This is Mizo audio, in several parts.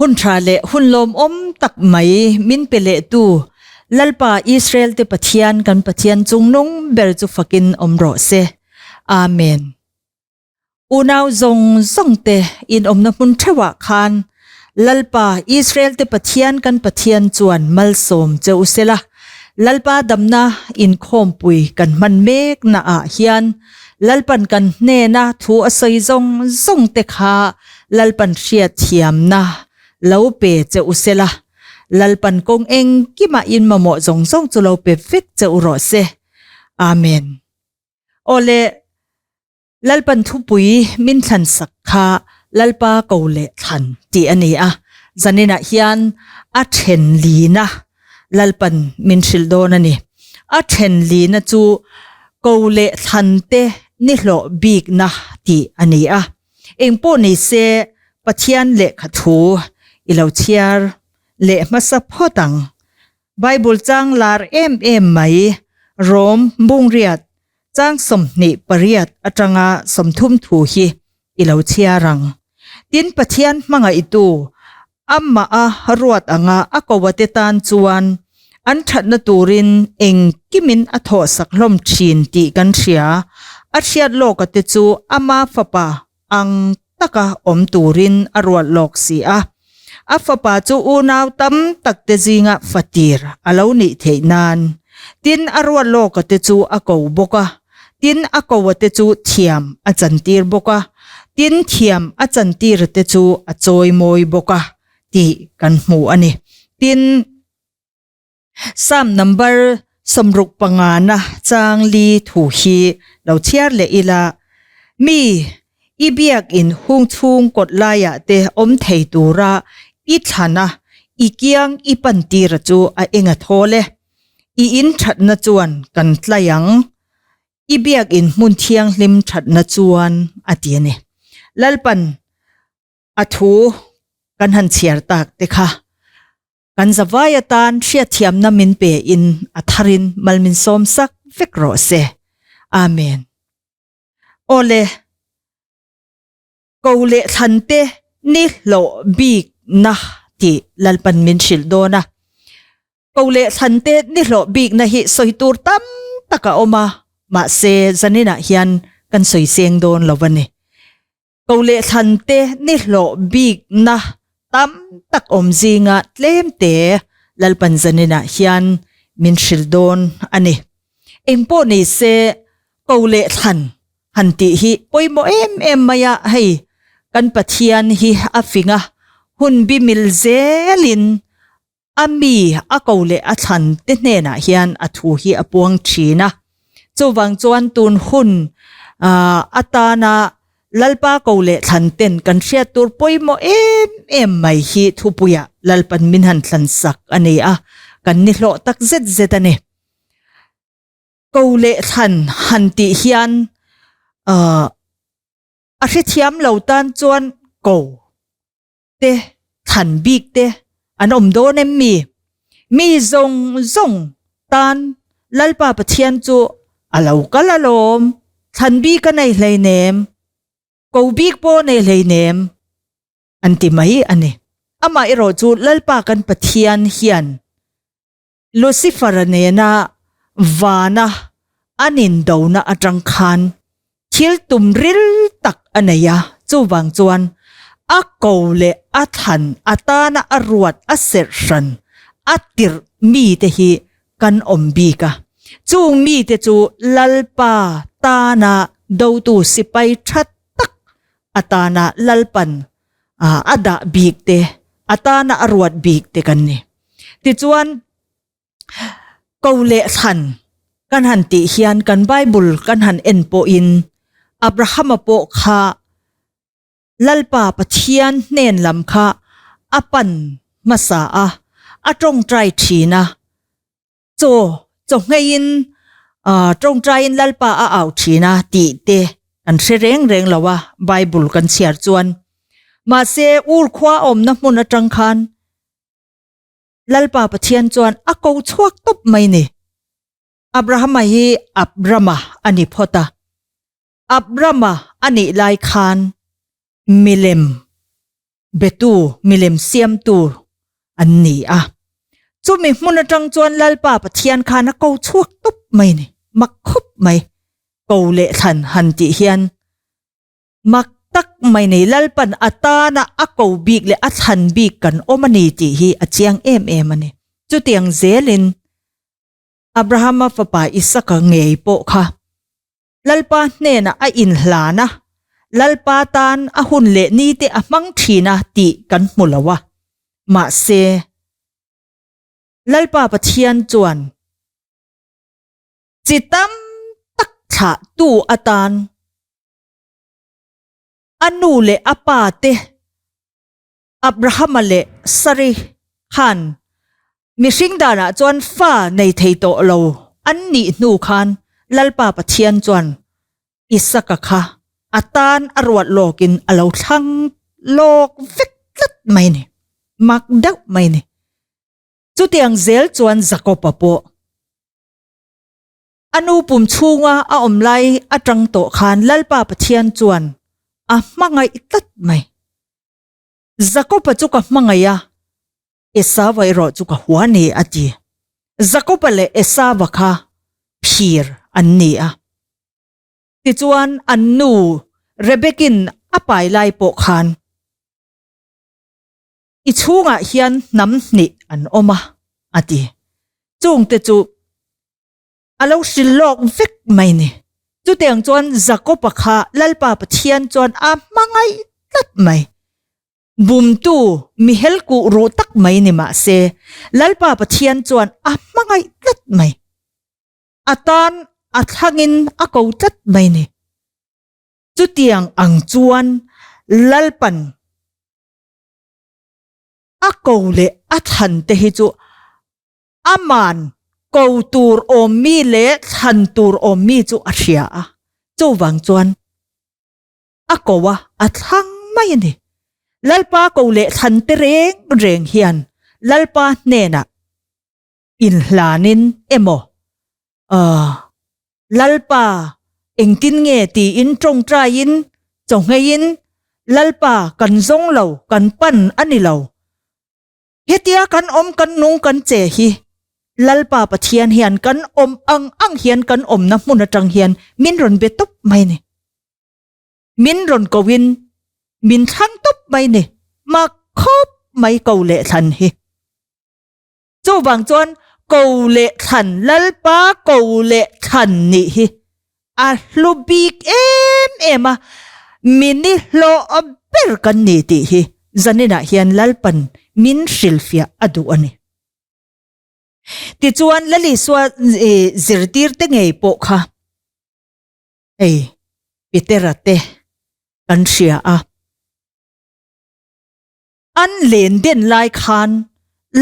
Hun tha leh hun lawmawm tak mai min pe leh tu Lalpa Israel te Pathian kan Pathian chungnung ber chu fakin awm rawh se. Amen. Unau zawng zawng te in awmna hmun theuhah khan Lalpa Israel te Pathian kan Pathian chuan malsawm che u sela. Lalpa damna inkhawmpui kan hman mek naah hian Lalpan kan hnena thu a sawi zawng zawng te kha Lalpan hriatthiamna lo pe che u sela. Lalpan kawng engkimah in mamawh zawng zawng chu lo pe vek che u rawh se. Amen. Awle, Lalpan thupui min thlan sak kha Lalpa ko leh thlan tih a ni a, zaninah hian a then lina Lalpan min hrilh dawn a ni. A then lina chu ko leh thlan te nihlawh bikna tih a ni a. Engpawh ni se Pathian lehkha thu i lo chhiar leh hmasa phawt ang. Bible chang lar em em mai Rom Bungriat Chang 28 atanga 30 thu hi i lo chhiar ang. Tin, Pathian hmangaihtu amah a ruat anga a koate tan chuan an thatna turin engkimin a thawhsak hlawm thin tih kan hria. A hriat lawka te chu ama fapa ang taka awm turin a ruat lawk si a. A fapa chu unau tam tak te zinga fatir a lo nih theih nan. Tin, a ruat lawka te chu a ko bawk a. Tin, a koa te chu thiam a chantir bawk a. Tin, thiam a chantira te chu a chawimawi bawk a tih kan hmu a ni. Tin. Psalm number 65 na chang li thu hi lo chhiar leh ila, Mi i biakin hung chhung kawt laiah te awm thei tura i thlana i kiang i pantira chu a eng a thawl e. I in thatna chuan kan tlai ang, i biakin hmun thianghlim thatna chuan a ti a ni. Lalpan a thu kan han chhiar tak te kha Kan zavai atan hriatthiamna min pe in a tharin mal min sawm sak vek rawh se. Amen. Awle, ko leh thlan te ni hlawh bik na tih Lalpan min hrilh dawn a. Ko leh thlan te ni hlawh bik na hi sawi tur tam tak a awm a, mahse zaninah hian kan sawi seng dawn lo a ni. Ko leh thlan te nihlawh bikna tam tak awm zinga tlem te Lalpan zaninah hian min hrilh dawn a ni. Engpawh ni se ko leh thlan han tih hi pawimawh em em mai a, hei kan Pathian hi a fing a, hun bi mil zelin a mi a ko leh a thlan te hnenah hian a thu hi a puang thin a. Chuvang chuan tun hun atana Lalpa ko leh thlan ten kan hriat tur pawimawh em em mai hi thupuiah Lalpan min han thlan sak a ni a, kan ni hlawh tak zet zet a ni. Ko leh thlan han tih hian a hrethiam lo tan chuan ko te thlan bik te an awm dawn em mi? Mi zawng zawng tan Lalpa Pathian chu a lo kal alawm, thlan bik a nei hleinem, ko bik pawh a nei hleinem an ti mai a ni. Amah erawh chu Lalpa kan Pathian hian Lucifer-a nena vana an indona atang khan thil tum ril tak a nei a, chuvang chuan a ko leh a thlan atana a ruat a serh hran a tirh mite hi kan awm bik a, chung mite chu Lalpa tana dotu sipai tha tak atana Lalpan a dah bik te, atana a ruat bik te kan ni. Tichuan, ko leh thlan kan han tih hian kan Bible kan han en pawhin Abrahama pawh kha Lalpa Pathian hnen lam kha a pan hmasa a, a tawngtai thin a, chaw chaw ngheiin tawngtaiin Lalpa a au thin a tih te kan hre reng reng lo a Bible kan chhiar chuan. Mahse, Ur khua awmna hmun atang khan Lalpa Pathian chuan a ko chhuak tawp mai ni. Abrahama hi Abrama a ni phawt a. Abrama a nih lai khan milem betu, milem siamtu an ni a. Chumi hmun atang chuan Lalpa Pathian khan a ko chhuak tawp mai ni, mak khawp mai. Ko leh thlan han tih hian mak tak mai nei Lalpan a tana a ko bik leh a thlan bik kan awm a ni tih hi a chiang em em a ni. Chutiang zelin Abrahama fapa Isaka ngei pawh kha Lalpa hnenah a inhlan a, Lalpa tan a hun leh nite a hmang thin a tih kan hmu lo a. Mahse, Lalpa Pathian chuan chi tam tak thlahtu atan a nu leh a pa te Abrahama leh Sari khan mihring danah chuan fa nei thei tawh lo an nih hnu khan Lalpa Pathian chuan Isaka kha a tan a ruat lawkin a lo thlang lawk vek tlat mai ni, mak deuh mai ni. Chutiang zel chuan Jakob-a pawh a nu pum chhunga a awm lai atang tawh khan Lalpa Pathian chuan a hmangaih tlat mai. Jakob-a chu ka hmangaih a, Esau-a erawh chu ka hua ni a ti. Jakob-a leh Esau-a kha phir an ni a. Tichuan an nu Rebekin a pai lai pawh khan I chhungah hian hnam hnih an awm a, a ti. Chungte chu a lo hrilh lawk vek mai ni. Chutiang chuan Jakob-a kha Lalpa Pathian chuan a hmangaih tlat mai. Bumtu mi helkuh ruh tak mai ni mah se, Lalpa Pathian chuan a hmangaih tlat mai. A tan a thlangin a ko tlat mai ni. Chutiang ang chuan Lalpan a ko leh a thlan te hi chu aman ko tur awm mi leh thlan tur awm mi chu a hria a, chuvang chuan a ko a, a thlang mai a ni. Lalpa ko leh thlan te reng reng hian Lalpa hnenah inhlanin emaw ahh Lalpa engtin nge tiin tawngtaiin chawhngeiin Lalpa kan zawng lo kan pan a ni lo. Hetia kan awm kan nung kan che hi Lalpa Pathian hian kan awm ang ang hian kan awmna hmun atang hian min rawn be tawp mai ni. Min rawn ko in min thlang tawp mai ni. Mak khawp mai ko leh thlan hi. Chuvang chuan ko leh thlan Lalpa ko leh thlan nih hi a hlu bik em em a, mini hlawh ber kan ni tih hi zaninah hian Lalpan min hrilhfiah a duh a ni. Tichuan Lalisua zirtirte ngei pawh kha hei Petera te kan hria a. An len den lai khan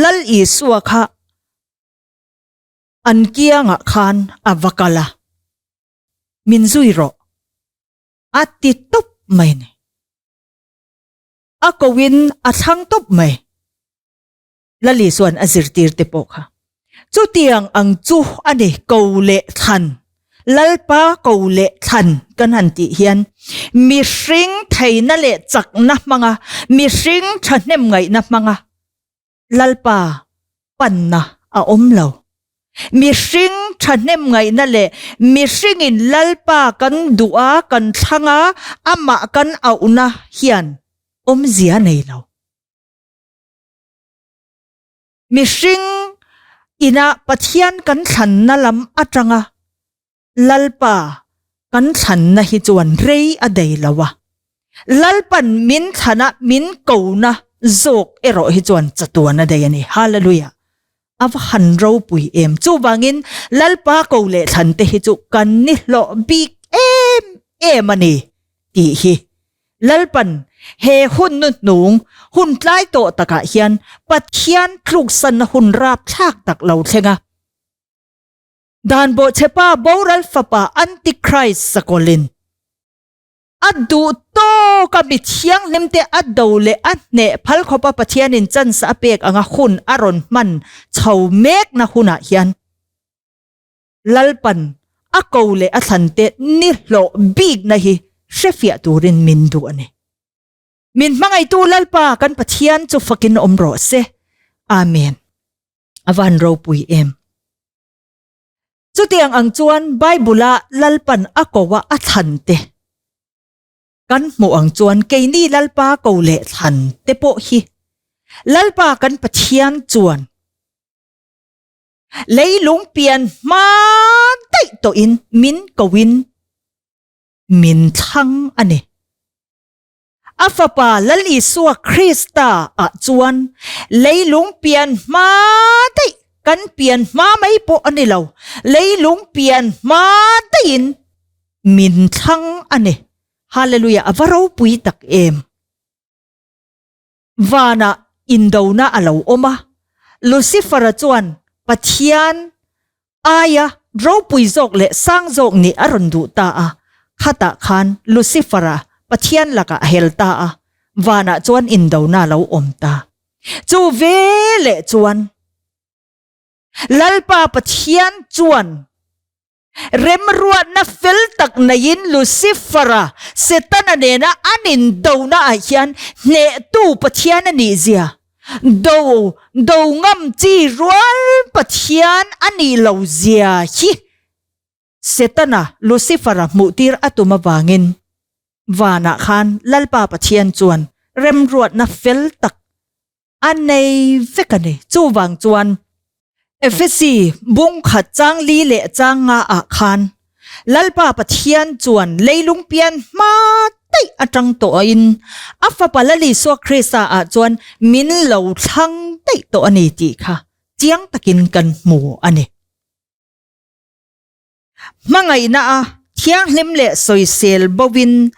Lal Isua kha an kiangah khan a va kal a, Min zui rawh, a ti tawp mai ni. A koin a thlang tawp mai. Lal Isua'n a zirtir te pawh kha chutiang ang chu a ni, ko leh thlan, Lalpa ko leh thlan kan han tih hian mihring theihna leh chakna hmanga, mihring thahnem ngaihna hmanga Lalpa panna a awm lo. Mihring thahnem ngaihna leh mihringin Lalpa kan duh a, kan thlang a, amah kan auhna hian awmzia nei lo. Mihring ina Pathian kan thlanna lam atanga Lalpa kan thlanna hi chuan rei a dei lo a, Lalpan min thlana min kona zawk erawh hi chuan chatuan a dei a ni. Hallelujah! A va han ropui em! Chuvangin Lalpa ko leh thlan te hi chu kan ni hlawh bik em em a ni tih hi Lalpan he hun nu hnung hun tlai tawh takah hian Pathian tluksanna hun rapthlak tak lo thleng a. Dan bawhchhepa boral fapa Antichrist sakawlin a duh tawk a mi thianghlimte a do leh a hneh phal khawpa Pathianin chance a pek anga hun a rawn hman chho mekna hunah hian Lalpan a ko leh a thlante ni hlawh bikna hi hrefiah turin min duh a ni. Min hmangaihtu Lalpa kan Pathian chu fakin awm rawh se. Amen. A van ropui em. Chutiang ang chuan Bible-a Lalpan a ko a a thlan te kan hmuh ang chuan keini Lalpa ko leh thlan te pawh hi Lalpa kan Pathian chuan leilung pian hma daih tawhin min koin min thlang a ni. A Fapa Lal Isua Krista ah chuan leilung pian hma daih, kan pian hma mai pawh a ni lo, leilung pian hma daihin min thlang a ni. Hallelujah, a va ropui tak em! Vanah indona a lo awm a, Lucifer-a chuan Pathian aia ropui zawk leh sang zawk nih a rawn duh ta a, khatah khan Lucifer-a Pathian lakah a hel ta a, vanah chuan indona a lo awm ta. Chu veleh chuan Lalpa Pathian chuan Remruatna fel tak neiin Lucifer-a, Setana nena an indona ah hian hnehtu Pathian a nih zia, do do ngam chi rual Pathian a nih lo zia hi Setana, Lucifer-a hmuhtir a tum avangin vanah khan Lalpa Pathian chuan remruatna fel tak A nei vek a ni. Chuvang chuan Efesi bung khat chang li leh chang nga ah khan Lalpa Pathian chuan leilung pian hma daih atang tawhin a Fapa Lal Isua Krista ah chuan min lo thlang daih tawh a ni tih kha chiang takin kan hmu a ni. Hmangaihna a thianghlim leh sawisel bovin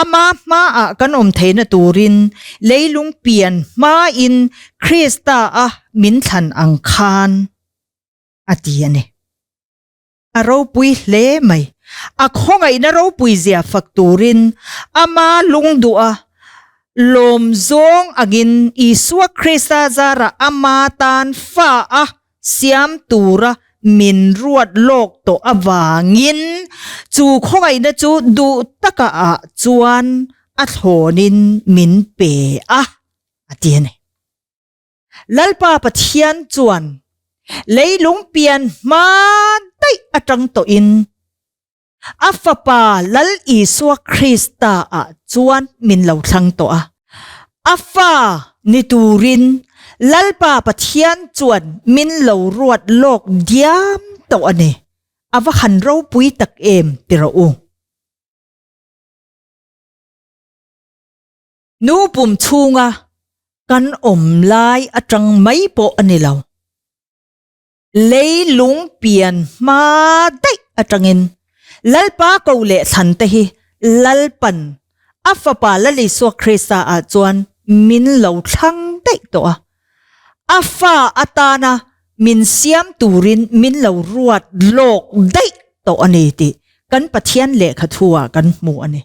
ama hmaah kan awm theihna turin leilung pian hmain Krista a min thlan ang khan a ti a ni. A ropui hle mai. A khawngaihna ropui zia fak turin ama lungduh a lawm zawng angin Isua Krista zarah ama tan fa a siam tura min ruat lawk tawh avangin chu khawngaihna chu duh taka ah chuan a thlawnin min pe a, a ti a ni. Lalpa Pathian chuan leilung pian hma daih atang tawhin A Fapa Lal Isua Krista ah chuan min lo thlang tawh a. A fa ni turin Lalpa Pathian chuan min lo ruat lawk diam tawh a ni. A va han ropui tak em ti rawh u. Nu pum chhunga kan awm lai atang mai pawh a ni lo. Leilung pian hma daih atangin Lalpa ko leh thlan te hi Lalpan a Fapa Lal Isua Krista ah chuan min lo thlang daih tawh a. A fa atana min siam turin min lo ruat lawk daih tawh a ni tih kan Pathian lehkha thu ah kan hmu a ni.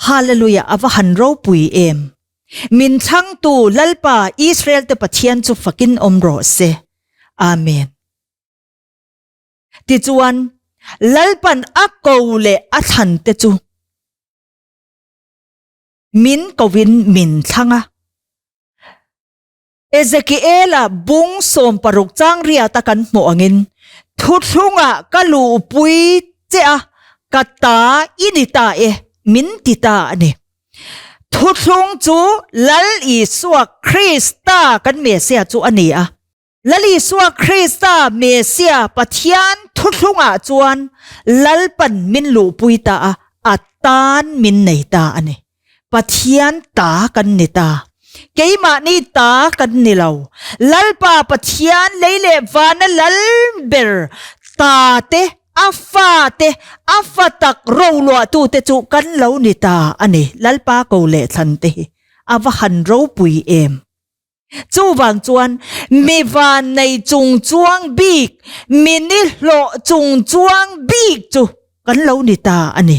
Hallelujah a va han ropui em! Min thlangtu Lalpa Israel te Pathian chu fakin awm rawh se. Amen. Tichuan Lalpan a ko leh a thlan te chu min kovin min thlang a. Ezekiela bung 16 chang riata kan hmuh angin, Thuthlungah ka luhpui che a, ka ta i ni ta e, min ti ta a ni. Thuthlung chu Lal Isua Krista kan Messiah chu a ni a. Lal Isua Krista Messiah Pathian thuthlungah chuan Lalpan min luhpui ta a, a tan min nei ta a ni. Pathian ta kan ni ta. Keimahni ta kan ni lo. Lalpa Pathian lei leh vana lal ber ta te, a fa te, a fa tak roluahtu te chu kan lo ni ta a ni. Lalpa ko leh thlan te hi a va han ropui em. Chuvang chuan mi vannei chung chuang bik, mi nihlawh chung chuang bik chu kan lo ni ta a ni.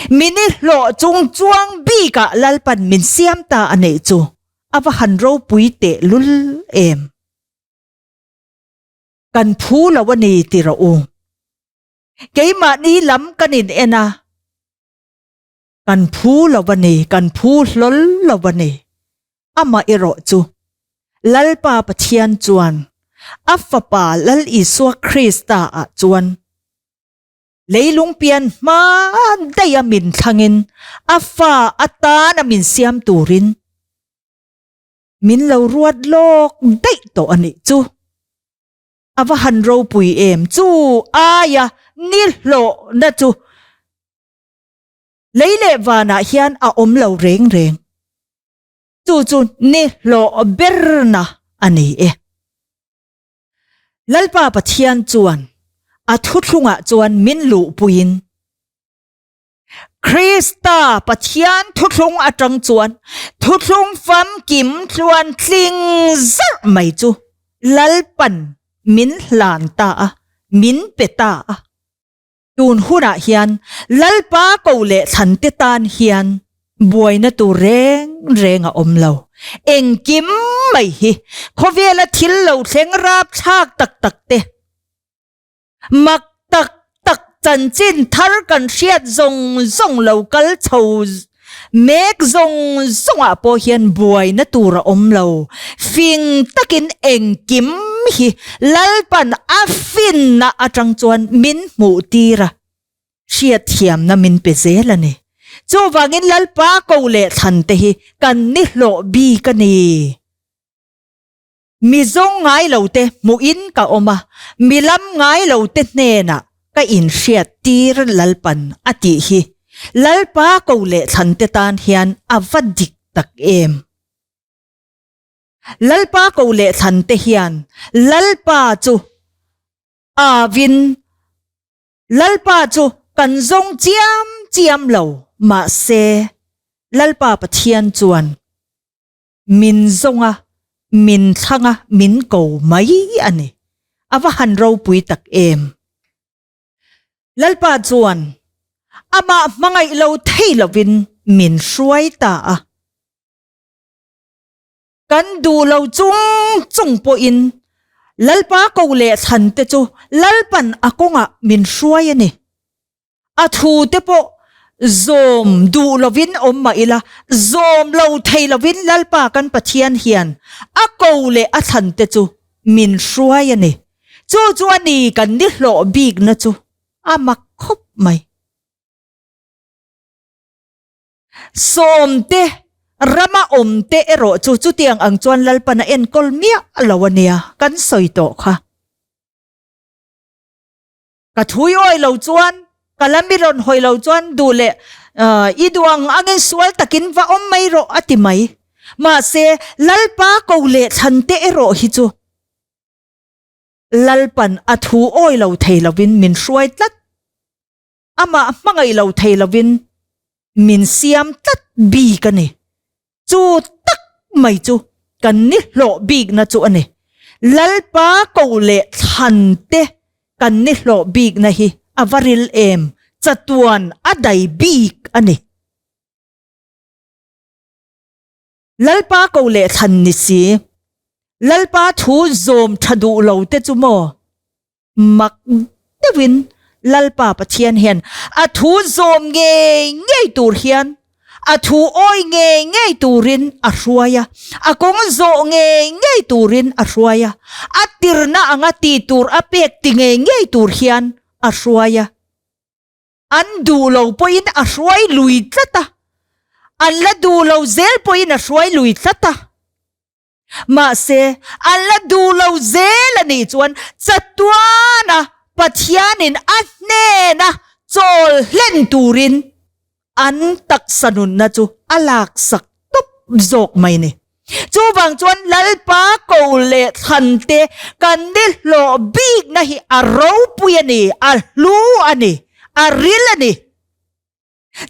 Mi nihlawh chung chuang bikah Lalpan min siam ta a neih chu a va han ropui teh lul em. Kan phu lo a ni ti rawh u. Keimahni lam kan in en a. Kan phu lo a ni, kan phu hlawl lo a ni. Amah erawh chu Lalpa Pathian chuan a Fapa Lal Isua Krista ah chuan leilung pian hma daih a min thlangin a fa atana min siam turin min lo ruat lawk daih tawh a nih chu. A va han ropui em chu aia ni hlawhna chu lei leh vanah hian a awm lo reng reng. Chu chu ni hlawh berna a ni e. Lalpa Pathian chuan a thuthlungah chuan min luhpuiin Krista Pathian thuthlung atang chuan thuthlung famkim tluan tling zarh mai chu Lalpan min hlan ta a, min pe ta a. Tun hunah hian Lalpa ko leh thlante tan hian buaina tur reng reng a awm lo. Engkim mai hi khawvela thil lo thleng rapthlak tak tak te, Mak tak tak chanchin thar kan hriat zawng zawng lo kal chho mek zawng zawngah pawh hian buaina tur a awm lo. Fing takin engkim hi Lalpan a finna atang chuan min hmuh tir a, hriatthiamna min pe zel a ni. Chuvangin Lalpa ko leh thlan te hi kan ni hlawh bik a ni. Mi zawng ngai lo te hmuhin ka awm a, mi lam ngai lo te hnenah ka inhriat tir Lalpan a tih hi Lalpa ko leh thlan te tan hian a va dik tak em. Lalpa ko leh thlan te hian Lalpa chu avin Lalpa chu kan zawng chiam chiam lo mahse Lalpa Pathian chuan Min zawng a, min thlang a, min ko mai a ni. A va han ropui tak em! Lalpa chuan amah hmangaih lo thei lovin min hruai ta a. Kan duh lo chung chung pawhin Lalpa ko leh thlan te chu Lalpan a kawngah min hruai a ni. A thu te pawh zawm duh lovin awm mah ila, zawm lo thei lovin Lalpa kan Pathian hian a ko leh a thlan te chu min hruai a ni. Chu chu a ni kan ni hlawh bikna chu a mak khawp mai. Sawm te, rama awm te erawh chu chutiang ang chuan Lalpan a enkawl miah lo a nia, kan sawi tawh kha. Ka thui awi lo chuan, ka lam i rawn hawi lo chuan duh leh i duh ang angin sual takin va awm mai rawh a ti mai. Mahse, Lalpa ko leh thlan te erawh hi chu Lalpan a thu awi lo thei lovin min hruai tlat. Amah hmangaih lo thei lovin min siam tlat bik a ni. Chu tak mai chu kan ni hlawh bikna chu a ni. Lalpa ko leh thlan te kan ni hlawh bikna hi a va ril em, chatuan a dai bik a ni. Lalpa ko leh thlan ni si, Lalpa thu zawm tha duh lo te chu maw? Mak deuhin Lalpa Pathian hian a thu zawm ngei ngei tur hian a thu awi ngei ngei turin a hruai a, a kawng zawh ngei ngei turin a hruai a, a tirna anga ti tur a pek ti ngei ngei tur hian a hruai a. An duh lo pawhin a hruai lui tlat a, an la duh lo zel pawhin a hruai lui tlat a. Mahse, an la duh lo zel a nih chuan chatuana Pathianin a hnena chawl hlen turin an taksa nunna chu a laksak tawp zawk mai ni. Chuvang chuan Lalpa ko leh thlante kan ni hlawh bikna hi a ropui a ni, a hlu a ni, a ril a ni.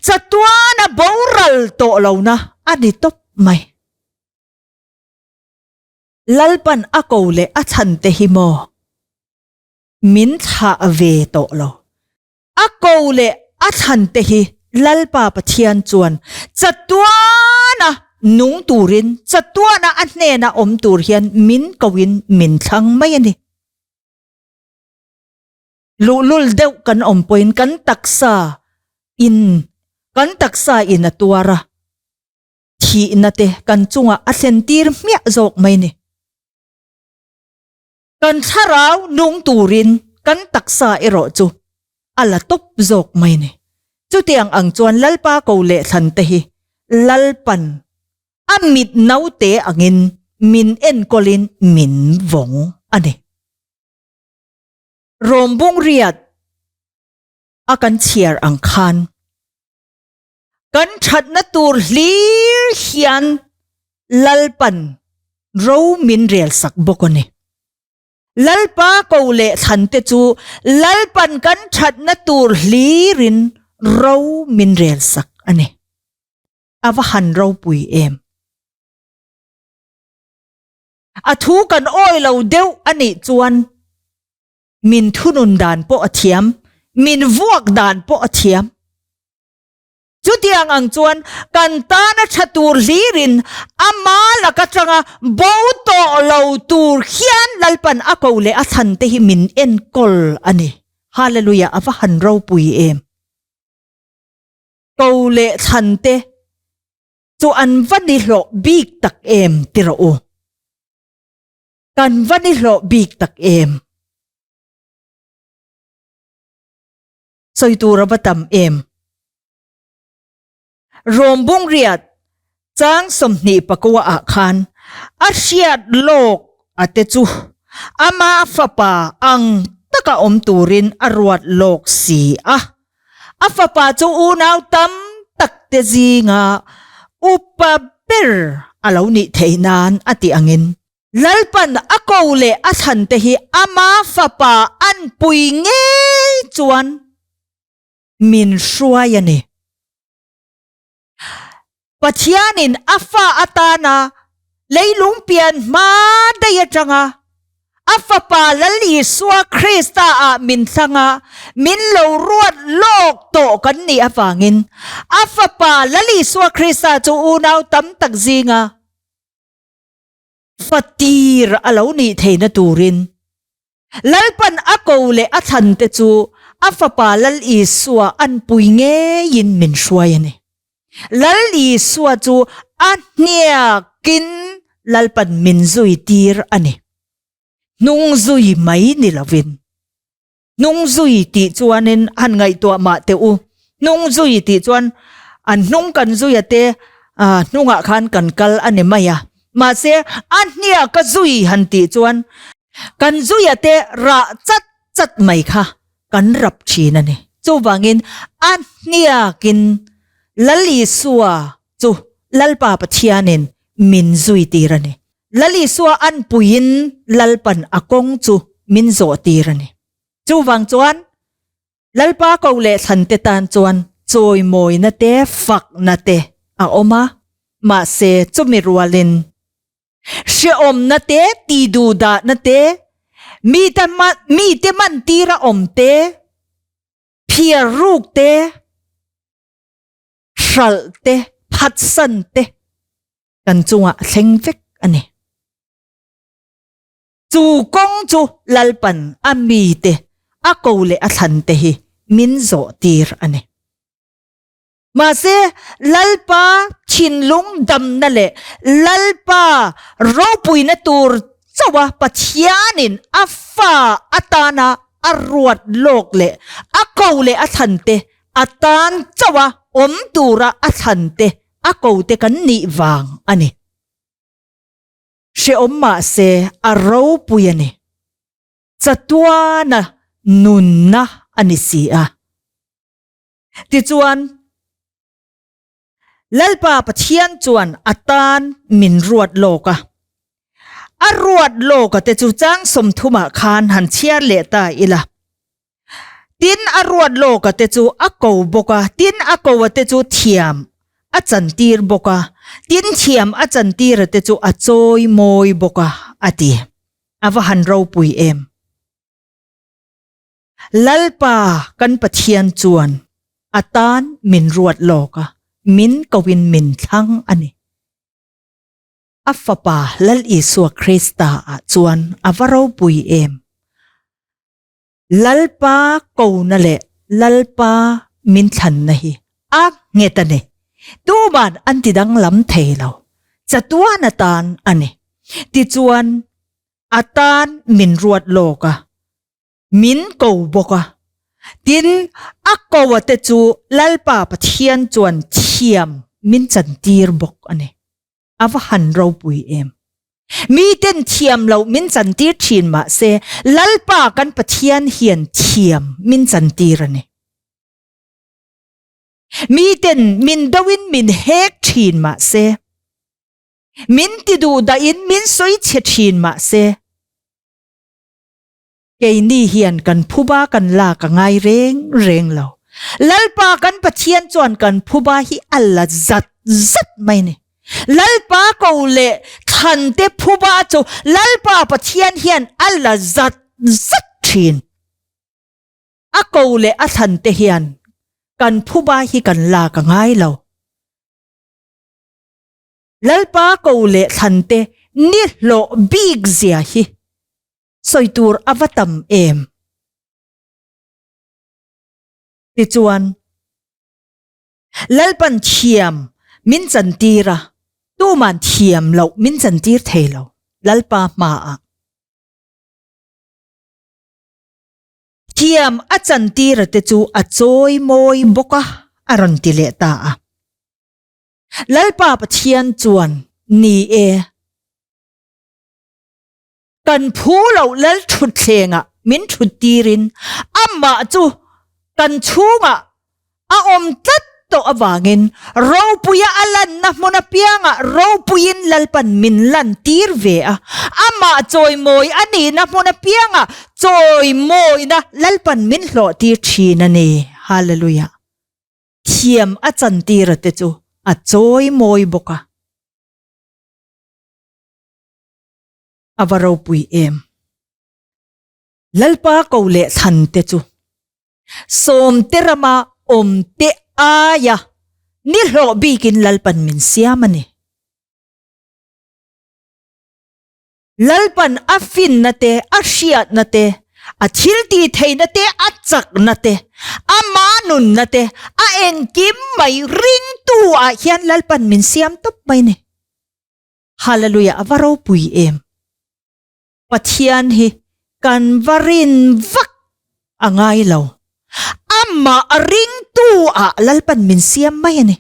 Chatuana boral tawh lohna a ni tawp mai. Lalpan a ko leh a chhan te hi maw min thlah ve tawh lo. A ko leh a chhan te hi Lalpa Pathian chuan chatuana nung turin, chatuana a hnena awm tur hian min koin min thlang mai a ni. Luhlul deuh kan awm pawhin kan taksa in. Kan taksa in a tuar a, thihna te kan chungah a thlen tir hmiah zawk mai ni. Kan thlarau nung turin kan taksa erawh chu a la tawp zawk mai ni. Chutiang ang chuan Lalpa ko leh thlan te hi Lalpan a mit naute angin min enkawlin min vawng a ni. Rawmbung riat a kan chhiar ang khan kan thatna tur hlir hian Lalpan ro min rel sak bawk a ni. Lalpa ko leh thlan te chu Lalpan kan thatna tur hlirin ro min rel sak a ni. A va han ropui em. A thu kan awi lo deuh a nih chuan min thunun dan pawh a thiam, min vuak dan pawh a thiam. Chutiang ang chuan kan tana tha tur hlirin ama laka tanga bo tawh lo tur hian Lalpan a ko leh a thlan te hi min enkawl a ni. Hallelujah a va han ropui em. Ko leh thlan te chu an va ni hlawh bik tak em ti rawh u. Kan va ni hlawh bik tak em. Sawi tur a va tam em. Rawmbung riat chang 29 ah khan a hriat lawk a te chu ama fapa ang taka awm turin a ruat lawk si a. A fapa chu unau tam tak te zinga upa ber a lo nih theih nan a tih angin Lalpan a ko leh a thlan te hi ama fapa an pui ngei chuan min hruai a ni. Pathianin a fa atana leilung pian hma daih atanga a fapa Lal Isua Krista ah min thlang a, min lo ruat lawk tawh kan nih avangin a fapa Lal Isua Krista chu unau tam tak zinga fatir a lo nih theihna turin Lalpan a ko leh a thlan te chu a fapa Lal Isua an pui ngeiin min hruai a ni. Lal Isua chu a hniakin Lalpan min zui tir a ni. Hnung zui mai ni lovin. Hnung zui tih chuanin han ngaihtuah mah teh u. Hnung zui tih chuan an hnung kan zui a te hnungah khan kan kal a ni mai a. Mahse a hnia ka zui han tih chuan kan zui a te rah chat chat mai kha kan rap thin a ni. Chuvangin a hniakin Lal Isua chu Lalpa Pathianin min zui tir a ni. Lal Isua an puiin Lalpan a kawng chu min zawh tir a ni. Chuvang chuan Lalpa ko leh thlan te tan chuan chawimawina te fakna te a awm a, mahse chumi rualin hrehawmna te, tihduhdahna te, mite mite mantira awm te, phiar ruk te, hralh te, phatsan te, kan chungah a thleng vek a ni. Chu kawng chu Lalpan a mite a ko leh a thlan te hi min zawh tir a ni. Mahse, Lalpa thinlung damna leh Lalpa ropuina tur chauha Pathianin a fa atana a ruat lawk leh a ko leh a thlan te atan chauha awm tura a thlan te A ko te kan nih vang a ni. Hrehawm mahse a ropui a ni. Chatuana nunna a ni si a. Tichuan, Lalpa Pathian chuan a tan min ruat lawk a. A ruat lawk a te chu chang 30 ah khan han chhiar leh ta ila. Tin, a ruat lawka te chu a ko bawk a, tin, a ko a te chu thiam a chantir bawk a, tin, thiam a chantir a te chu a chawi mawi bawk a, a ti. A va han ropui em! Lalpa kan Pathian chuan a tan min ruat lawk a, min koin min thlang a ni. A Fapa Lal Isua Krista ah chuan a va ropui em! Lalpa kona leh Lalpa min thlanna hi A nghet a ni. Tuman an ti danglam thei lo. Chatuan atan a ni. Tichuan, a tan min ruat lawk a, min ko bawk a. Tin, a ko a te chu Lalpa Pathian chuan thiam min chantir bawk a ni. A va han ropui em! Miten thiam loh min chantir thin mah se, Lalpa kan Pathian hian thiam min chantir a ni. Miten min doin min hek thin mah se, min ti duh dahin min sawi chhe thin mah se, keini hian kan phuba kan lak a ngai reng reng lo. Lalpa kan Pathian chuan kan phuba hi a la zat zat mai ni. Lalpa ko leh thlante phuba chu Lalpa Pathian hian a la zat zat thin. A ko leh a thlan te hian kan phuba hi kan lak a ngai lo. Lalpa ko leh thlan te ni hlawh bik zia hi sawi tur a va tam em. Tichuan, Lalpan thiam min chantir a, tuman thiam loh min chantir thei lo Lalpa hmaah. Thiam a chantira te chu a chawi mawi bawk a, a rawn ti leh ta a. Lalpa Pathian chuan, Ni e, kan phu loh lal thutthlengah min thut tirin amah chu kan chhungah A awm tlat tawh avangin ropuia a lanna hmun apiangah ropuiin Lalpan min lantir ve a, amah chawimawi a nihna hmun apiangah chawimawina Lalpan min hlawhtir thin a ni. Hallelujah. Thiam a chantira te chu a chawimawi bawk a. A va ropui em. Lalpa ko leh thlan te chu Sawmte rama awmte aia ni hlawh bikin Lalpan min siam a ni. Lalpan a finna te, a hriatna te, a thiltih theihna te, a chakna te, ama nunna te, a engkim mai ringtu ah hian Lalpan min siam tawp mai ni. Hallelujah, a va ropui em. Pathian hi kan va rin vak a ngai lo. Amah a ringtu ah Lalpan min siam mai a ni.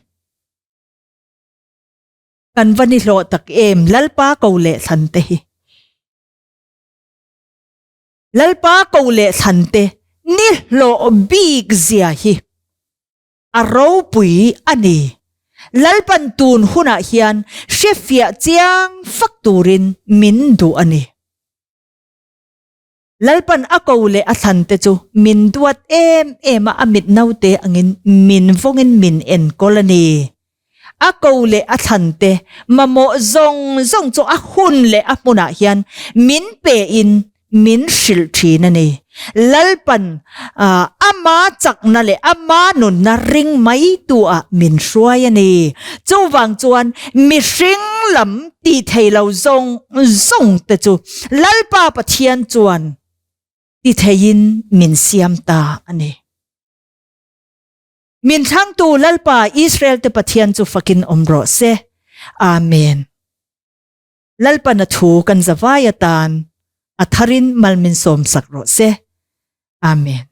Kan va ni hlawh tak em Lalpa ko leh thlan te hi. Lalpa ko leh thlan te ni hlawh bik zia hi. A ropui a ni. Lalpan tun hunah hian hrefiah chiang fak turin min duh a ni. Lalpan a ko leh a thlan te chu min duat em em a, a mit naute angin min vawngin min enkawl a ni. A ko leh a thlan te mamawh zawng zawng chu a hun leh a hmunah hian min pein min hrilh thin a ni. Lalpan ama chakna leh ama nunna ring mai tu ah min hruai a ni. Chuvang chuan mihring lam tih thei lo zawng zawng te chu Lalpa Pathian chuan ti theiin min siam ta a ni. Min thlangtu Lalpa Israel te Pathian chu fakin awm rawh se. Amen. Lalpan a thu kan zavai atan a tharin mal min sawmsak rawh se. Amen.